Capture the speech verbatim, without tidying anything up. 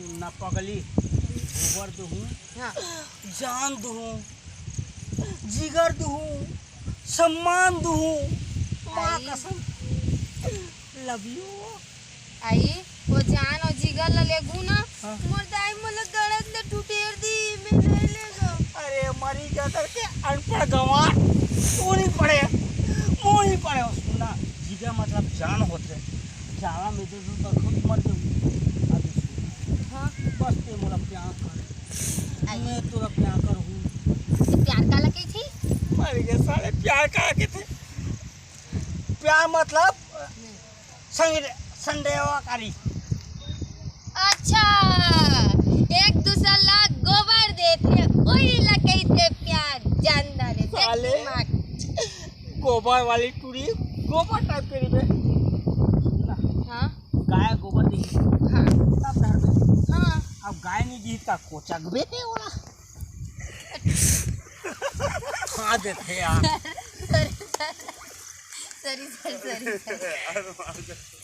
ना पगली, गोबर दुहूँ, हाँ। जान दुहूँ, जिगर दुहूँ, सम्मान दुहूँ। माँ आई। कसम, love you। आई, वो जान अउ जिगर ला लेगहूँ ना, हाँ। मोर दाई मोला गड़त ले ठुठेर दिही, मैं नहीं लेगँव। अरे, मरी गदर के अनपढ़ गंवार, तू नहीं पढ़े, मोर नहीं पढ़े। सुन ना, जिगर मतलब जान होथे, जान में तो तू बखुद मर जाबे। अभी सुन, हाँ। बस ते मोला प्यार कर, आई। मैं तोला प्यार करहूँ। ते प्यार काला कहिथे? मर गया साले, प्यार काला कहिथे? प्यार मतलब संग-, संदेवा करी। अच्छा, एक दूसर ला गोबर देथे, ओही ला कहिथे प्यार, जान डाले, देख साले। दिमाग। गोबर वाली टूरी, गोबर type के रिबे। हाँ। गाय गोबर देही। हाँ। तब धरबे। हाँ। अब गाय नहीं दिही त कोचकबे ते ओला। हाँ देथे यार। Sorry, sorry, sorry, sorry।